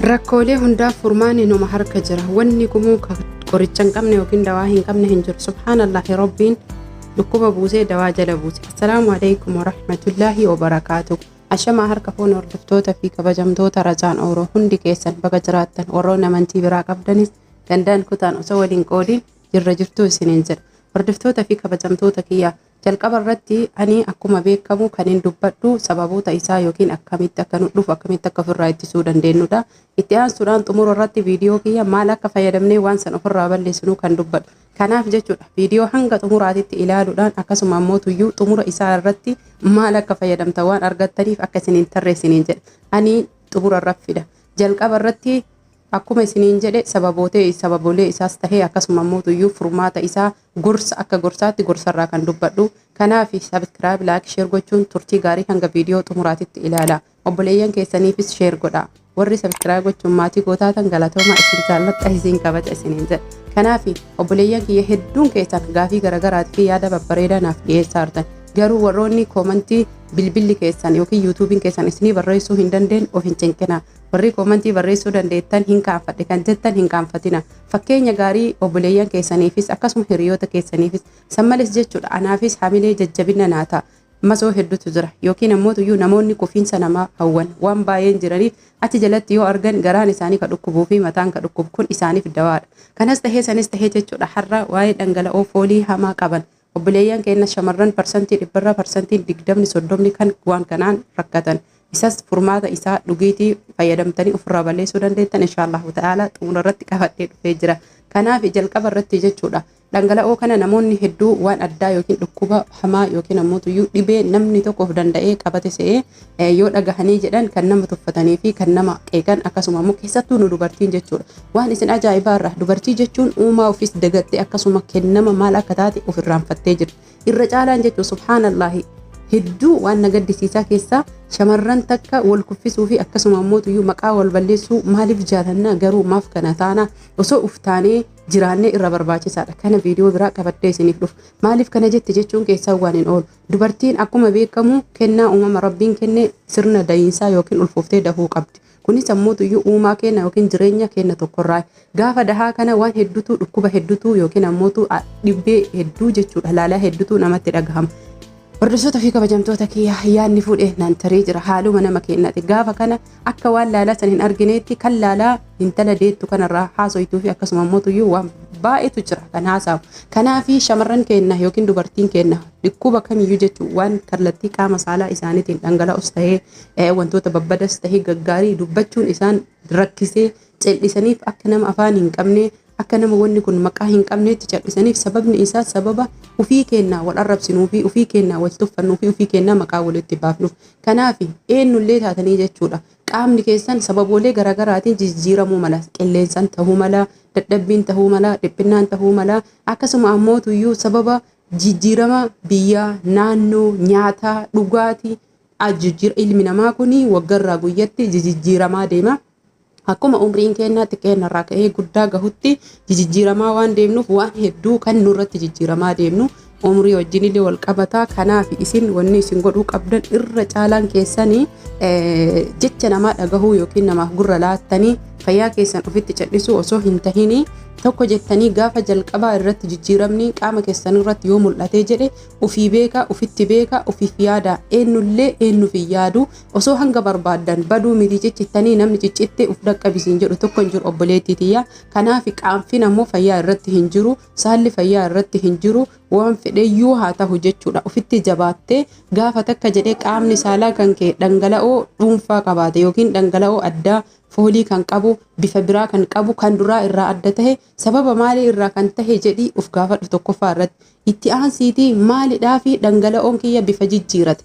Rakkoolee hundaaf furmaanni numa harka jira. Wanni kumuu ka qoricha hin qabne yookiin dawaa hin qabne hin jiru. Subhaanallahi Rabbiin dhukkuba buusee dawaa jala buuse. Assalaamu alaikum warahmatullaahi wabarakaatu. Ashamaa harka fuune hordoftoota fi kabajamtoota Rajaan Ooroo hundi keessan baga jiraattan warroonni amantii biraa qabdanis gandaan kutaan osoo waliin qoodiin jirra jirtuu isiniin jedha. Hordoftoota fi kabajamtoota kiyyaa Jalqaba irratti ani akkuma beekamu kanin dubbadhu sababoota isaa yookiin akkamitti akka nu dhufu akkamitti akka ofirraa ittisuu dandeennudha. Itti aansuudhaan xumura irratti viidiyoo kiyya maal akka fayyadamnee waan san ofirraa balleessinu kan dubbadhu. Kanaaf jechuudha viidiyoo hanga xumuraatitti ilaaluudhaan akkasuma ammoo tuyyuu xumura isaa irratti maal akka fayyadamta waan argattaniif akka isin hin tarre isiniin jedha. Ani xumura irra fida. Jalqaba irratti Akkuma isiniin jedhe sababootee sababolee isaas tahee akkasuma ammoo tuyyuu furmaata isaa gorsa akka gorsaatti gorsarraa kan dubbadhu. Kanaaf subscribe like share gochuun turtii gaarii hanga viidiyoo xumuraatitti ilaala. Obboleeyyan keessaniifis share godha. Warri subscribe gochuun maatii koo taatan galatoomaa isin jaalladha isin kabaja isiniin jedha. Kanaaf obboleeyyan kiyya hedduun keessan gaafii garaagaraatii fi yaada babbareedaa naaf dhiyeessaa jirtan. Garuu warroonni koomantii bilbilli keessan yookiin yuutuubiin keessan isinii barreessuu hin dandeenye of hin cinqinaa. Warri koomantii barreessuu dandeettan hin kaanfadhe kan jettan hin kaanfatina. Fakkeenya gaarii obboleeyyan keessaniifis akkasuma hiriyoota keessaniifis san malees jechuudha anaafis hamilee jajjabina naa ta'a. Masoo hedduutu jira yookiin ammoo tuyyuu namoonni kufiinsa namaa hawwan waan baay'een jiraniif achi jalatti yoo argan garaan isaanii ka dhukkubuu fi mataan ka dhukkubu kun isaaniif dawaadha. Kanas tahee sanis tahee jechuudha har'a waa'ee dhangala'oo foolii hamaa qaban obboleeyyan keenya shamarran parsantii dhibbarraa parsantiin digdamni soddomni kan waan kanaan rakkatan Isas furmaata isaa dhugiitii fayyadamtanii ofirraa balleessuu dandeettan inshaallahu ta'ala xumura irratti qabadhee dhufee jira. Kanaaf jalqaba irratti jechuudha. Dhangala'oo kana namoonni hedduu waan addaa yookiin dhukkuba hamaa yookiin ammoo tuyyuu dhibee namni tokko of danda'ee qabate se'ee yoo dhagahanii jedhan kan nama tuffatanii fi kan nama qeeqan akkasuma ammoo keessattuu nu dubartiin jechuudha. Waan isin ajaa'ibaa irraa dubartii jechuun uumaa ofiis dagattee akkasuma kennama maal akka taate of irraanfattee jirti. Irra caalaan jechuun subhaanallaahi hedduu waan na gaddisiisaa keessaa shamarran takka wal kuffisuu fi akkasuma ammoo tuyyuu maqaa wal balleessuu maaliif jaalannaa garuu maaf kana taana osoo uftaanee jiraannee irra barbaachisaadha. Kana viidiyoo biraa qabadhee isiniif dhufu. Maaliif kana jette jechuun keessaa waan hin oolu. Dubartiin akkuma beekamu kennaa uumama rabbiin kenne sirna dahiinsaa yookiin ulfooftee dahuu qabdi. Kunis ammoo tuyyuu uumaa keenya yookiin jireenya keenya tokkorraa gaafa dahaa kana waan hedduutu dhukkuba hedduutu yookiin ammootu dhibbee hedduu jechuudha laalaa hedduutu namatti dhagahama. Hordoftoota fi kabajamtoota kiyya yaadni fuudhe naan taree jira haaluma nama keenyaati gaafa kana akka waan laalaa san hin argineetti kan laalaa intala deettu kanarraa haasoytuu fi akkasuma ammoo tuyyuu waan baay'eetu jira kan haasa'amu. Kanaafi shamarran keenya yookiin dubartiin keenya dhukkuba kamiyyuu jechuun waan kallattii qaama saalaa isaaniitiin dhangala'us ta'ee wantoota babbadas ta'ee gaggaarii dubbachuun isaan rakkisee cal'isaniif akka nama afaan hin qabne akka nama wanni kun maqaa hin qabneetti cal'isaniif sababni isaa sababa ufii keenyaa wal arrabsinuu fi ufii keenyaa wal tuffannuu fi ufii keenyaa maqaa walitti baafnuuf. Kanaaf eenyullee taatanii jechuudha. Qaamni keessan sababoolee garaagaraatiin jijjiiramuu mala. Qilleensaan ta'uu mala, dadhabbiin ta'uu mala, dhiphinnaan ta'uu mala. Akkasuma ammoo tuyyuu sababa jijjiirama biyyaa, naannoo, nyaataa, dhugaatii jijjiira ilmi namaa kun waggarraa guyyatti jijjiiramaa deema. Akkuma umriin keenya xiqqeenna irraa ka'ee guddaa gahutti jijjiiramaa waan deemnuuf waan hedduu kan nurratti jijjiiramaa deemnu umrii wajjin illee wal qabata. Kanaaf isin wanni isin godhuu qabdan irra caalaan keessanii jecha namaa dhagahuu yookiin namaaf gurra laattanii fayyaa keessan ofitti cal'isuu osoo hin tahini tokko jettanii gaafa jalqabaa irratti jijjiiramni qaama keessan irratti yoo mul'atee jedhe ofii beeka ofitti beeka ofiif yaada eenyullee eenyuuf hin yaadu osoo hanga barbaaddan baduu miti ciccittanii namni ciccitte uf dhaqqabisiin jedhu tokko hin jiru obboleettii tiyya kanaaf qaanfiin ammoo fayyaa irratti hin jiru saalli fayyaa irratti hin jiru waan fedheyyuu haa tahu jechuudha ofitti jabaattee gaafa takka jedhee qaamni saalaa kan kee dhangala'oo dhuunfaa qabaate yookiin dhangala'oo addaa foolii kan qabu bifa biraa kan qabu kan duraa irraa adda tahe sababa maalii irraa kan tahe jedhii of gaafadhu tokkoffaa irratti itti aansiitii maalidhaa fi dhangala'oon kiyya bifa jijjiirate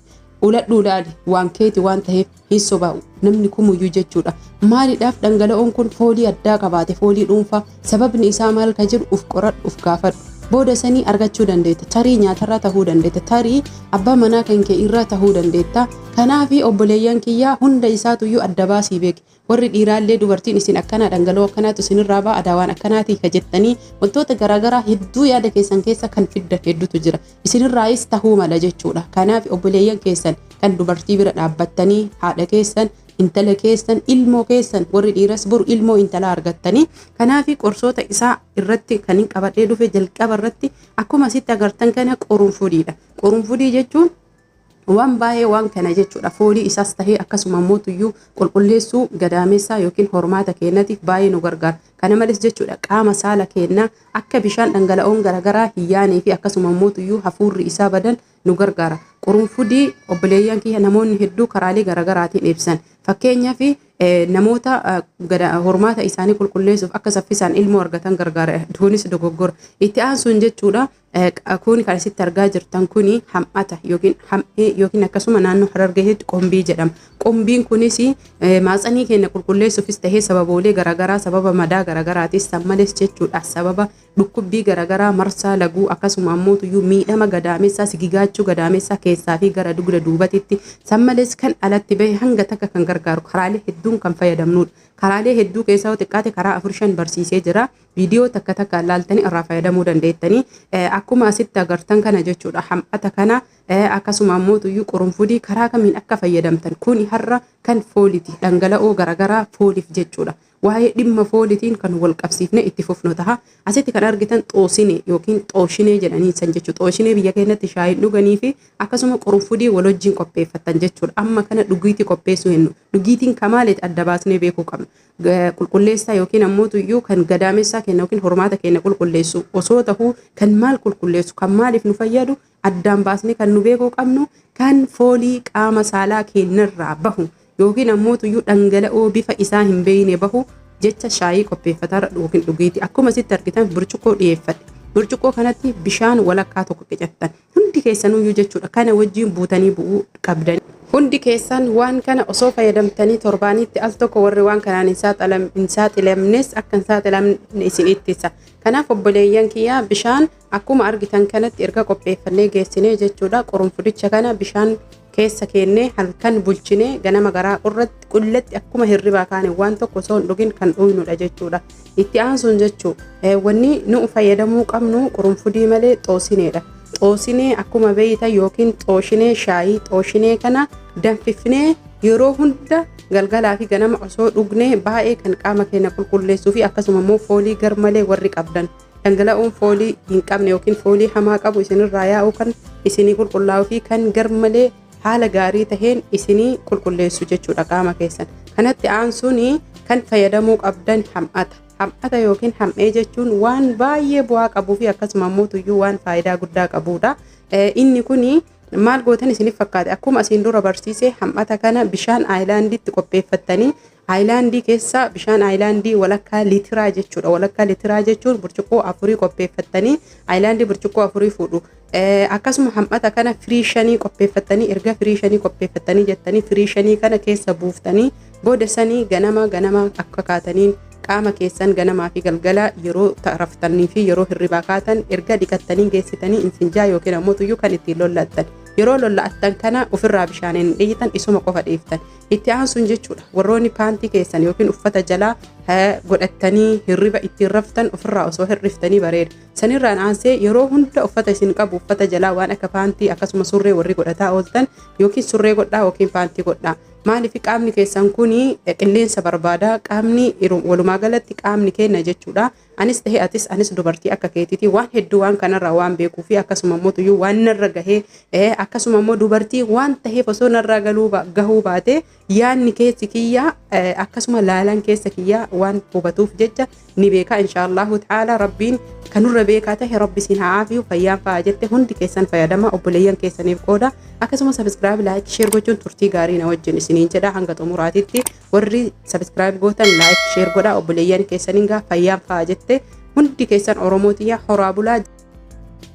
uladhuu laali waan keeti waan taheef hin soba namni kumuyyuu jechuudha maalidhaaf dhangala'oon kun foolii addaa qabaate foolii dhuunfaa sababni isaa maal ka jedhu uf qoradhu uf gaafadhu booda sanii argachuu dandeetta tarii nyaatarraa tahuu dandeetta tarii abbaa manaa kan kee irraa tahuu dandeetta kanaafi obboleeyyan kiyyaa hunda isaatuyyuu adda baasii beeki Warri dhiiraallee dubartiin isin akkanaa dhangala'oo akkanaatu isinirraa ba'a adaa waan akkanaatii ka jettanii wantoota garaagaraa hedduu yaada keessan keessa kan fiddan hedduutu jira. Isinirraayis tahuu mala jechuudha. Kanaaf obboleeyyan keessan kan dubartii bira dhaabbattanii haadha keessan Intala keessan, ilmoo keessan, warri dhiiras boru ilmoo intalaa argattanii. Kanaaf qorsoota isaa irratti kan hin qabadhee dhufe jalqaba irratti akkuma asitti agartan kana qurunfudiidha. Qurunfudii jechuun waan baay'ee waan kana jechuudha. Foolii isaas tahee akkasuma immoo tuyyuu qulqulleessuu gadaamessaa yookiin hormaata keenyatiif baay'ee nu gargaara. Kana malees jechuudha, qaama saala keenyaa akka bishaan dhangala'oon garaagaraa hin yaanee fi akkasuma immoo tuyyuu hafuurri isaa badan nu gargaara. Qurunfudii, obboleeyyan kiyya, namoonni hedduu karaalee garaagaraatiin ibsan. Fakkeenyaaf, namoota hormaata isaanii qulqulleessuuf, akka saffisaan ilmoo argatan gargaara. Kunis dogoggora. Itti aansuun jechuudha, kun kan asitti argaa jirtan kuni ham'ata yookiin ham'ee yookiin akkasuma naannoo Harargeetti qombii jedhama. Qombiin kunis maatsanii keenya qulqulleessuufis tahee sababoolee garaagaraa, sababa madaa garaagaraatis, san malees jechuudha, sababa dhukkubbii garaagaraa, marsaa laguu, akkasuma ammoo tuyyuu miidhama gadaamessaa, sigigaachuu gadaamessaa keessaa fi gara dugda duubatitti, san malees kan alatti bahe hanga takka kan gargaaru, karaalee hedduun kan fayyadamnudha. Karaalee hedduu keessaa yoo xiqqaate karaa afur shan barsiisee jira. Viidiyoo takka takka laaltanii irraa fayyadamuu dandeettanii. Akkuma asitti agartan kana jechuudha, ham'ata kana, akkasuma ammoo tuyyuu qurunfudii karaa kamiin akka fayyadamtan. Kuni har'a kan fooliti, dhangala'oo garaagaraa fooliif jechuudha. Waa'ee dhimma foolitiin kan wal qabsiifne itti fufnu taha. Asitti kan argitan xoosine yookiin xooshinee jedhanii san jechuudha. Xooshinee biyya keenyatti shaayiin dhuganii fi akkasuma qurunfudii wal wajjin qopheeffatan jechuudha. Amma kana dhugiitii qopheessuu hinnu. Dhugiitiin kamaaliit adda baasnee beekuu qabna. Qulqulleessaa yookiin ammoo tuyyuu kan gadaamessaa keenya yookiin hormaata keenya qulqulleessu osoo tahuu, kan maal qulqulleessu, kan maaliif nu fayyadu addaan baasnee kan nu beekuu qabnu, kan foolii qaama saalaa keenyarraa bahu yookiin ammoo tuyyuu dhangala'oo bifa isaa hin beekne bahu jecha shaayii qopheeffataa yookiin dhugiitii. Akkuma asitti argitan burcuqqoo dhiyeeffadhe. Burcuqqoo kanatti bishaan walakkaa tokko qicattan. Hundi keessanuyyuu jechuudha, kana wajjin buutanii bu'uu qabdan. Hundi keessan waan kana osoo fayyadamtanii torbaanitti al tokko, warri waan kanaan hin saaxilamnes akka hin saaxilamne isin ittisa. Kanaaf obboleeyyan kiyyaa, bishaan akkuma argitan kanatti erga qopheeffannee geessinee jechuudha, qurunfudicha kana bishaan keessa keennee halkan bulchinee ganama garaa qullatti akkuma hirribaa kaane waan tokko osoo hin dhugin kan dhugnudha jechuudha. Itti aansuun jechuu, wanni nu fayyadamuu qabnu qurunfudii malee xoosineedha. Xoosinee akkuma beeytan yookiin xooshinee, shaayii xooshinee kana danfifnee yeroo hunda galgalaa fi ganama osoo dhugnee baay'ee kan qaama keenya qulqulleessuu fi akkasuma immoo foolii garmalee warri qabdan, dhangala'oon foolii hin qabne yookiin foolii hamaa qabu isinirraa yaa'u kan isinii qulqullaa'uu fi kan garmalee haala gaarii taheen isinii qulqulleessu jechuudha qaama keessan. Kanatti aansuun kan fayyadamuu qabdan ham'ata. Ham'ata yookiin ham'ee jechuun waan baay'ee bu'aa qabuu fi akkasuma immoo tuyyuu waan faayidaa guddaa qabudha. Inni kuni maal gootan isiniif fakkaate? Akkuma asiin dura barsiise, ham'ata kana bishaan aayilaandiitti qopheeffattanii, aayilaandii keessa bishaan aayilaandii walakkaa liitiraa jechuudha. Walakkaa liitiraa jechuun burcuqqoo 4 qopheeffattanii, aayilaandii burcuqqoo 4 fuudhu. Akkasuma ham'ata kana firii 5 qopheeffattanii, erga firii 5 qopheeffattanii jettanii, firii 5 kana keessa buuftanii, booda sanii ganama ganama akka kaataniin qaama keessan ganamaa fi galgala yeroo raftanii fi yeroo hirribaa kaatan, erga dhiqattanii geessitanii insinjaa yookiin ammoo tuyyuu kan ittiin lollattan. Yeroo lolla'attan kana ofirraa bishaaniin dhiitan, isuma qofa dhiiftan. Itti aansuun jechuudha, warroonni paantii keessan yookiin uffata jalaa godhattanii hirriba ittiin raftan ofirraa osoo hirriftanii bareeda. Sanirraan aansee yeroo hunda uffata isin qabu, uffata jalaa waan akka paantii, akkasuma surree warri godhataa ooltan, yookiin surree godhaa yookiin paantii godhaa. Maaliif? Qaamni keessan kuni qilleensa barbaada. Qaamni walumaa galatti qaamni keenya jechuudha. Anis ta'e atis, anis dubartii akka keetiiti, waan hedduu waan kanarraa waan beekuu fi akkasuma immoo tuyyuu waan narra gahee, akkasuma immoo dubartii waan ta'eef osoo narraa galuu gahuu baate, yaadni keessi kiyyaa akkasuma laalaan keessa kiyyaa waan hubatuuf jecha ni beeka. Inshaallahu ta'ala, Rabbiin kanurra beekaa ta'e Rabbi isin haa aafiyu. Fayyaan fa'a jette hundi keessan fayyadama, obboleeyyan keessaniif qooda. Akkasuma subscribe, like, share gochuun turtii gaarii na wajjin isiniin jedha. Hanga xumuraatitti warri subscribe gootan like, share godha, obboleeyyan keessaniin gaa. Fayyaan fa'a jette hundi keessan, Oromootiyya, horaa bulaa.